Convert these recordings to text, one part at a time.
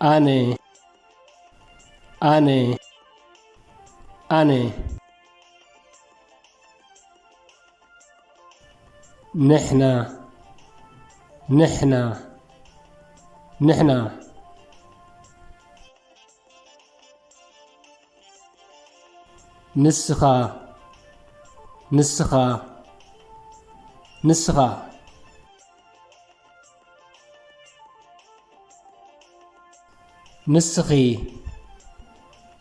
ኣነ፣ ኣነ፣ ኣነ። ንሕና፣ ንሕና፣ ንሕና። ንስኻ፣ ንስኻ፣ ንስኻ። ንስኺ፣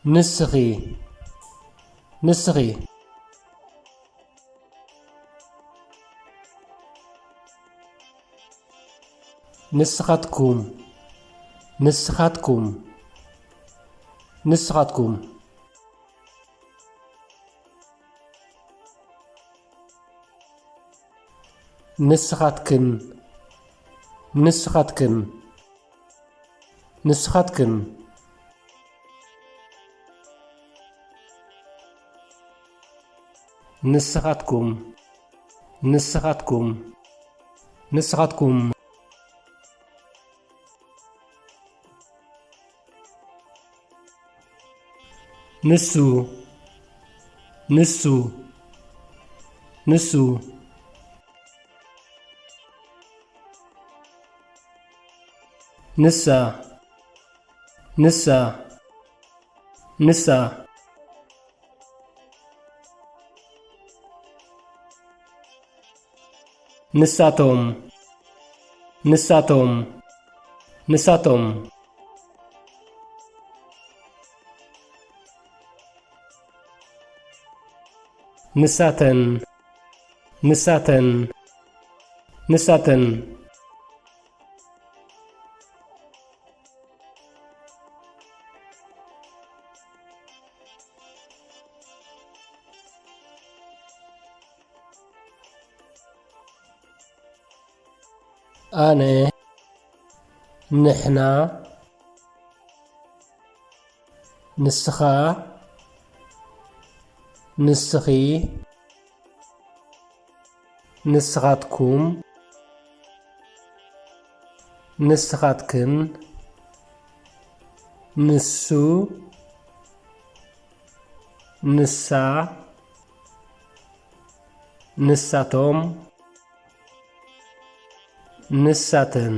ንስኺ፣ ንስኺ። ንስኻትኩም፣ ንስኻትኩም፣ ንስኻትኩም። ንስኻትክን፣ ንስኻትክን፣ ንስኻትክን። ንስኻትኩም፣ ንስኻትኩም፣ ንስኻትኩም። ንሱ፣ ንሱ፣ ንሱ። ንሳ፣ ንሳ፣ ንሳ። ንሳቶም፣ ንሳቶም፣ ንሳቶም። ንሳተን፣ ንሳተን፣ ንሳተን። ኣነ፣ ንሕና፣ ንስኻ፣ ንስኺ፣ ንስኻትኩም፣ ንስኻትክን፣ ንሱ፣ ንሳ፣ ንሳቶም፣ ንሳተን።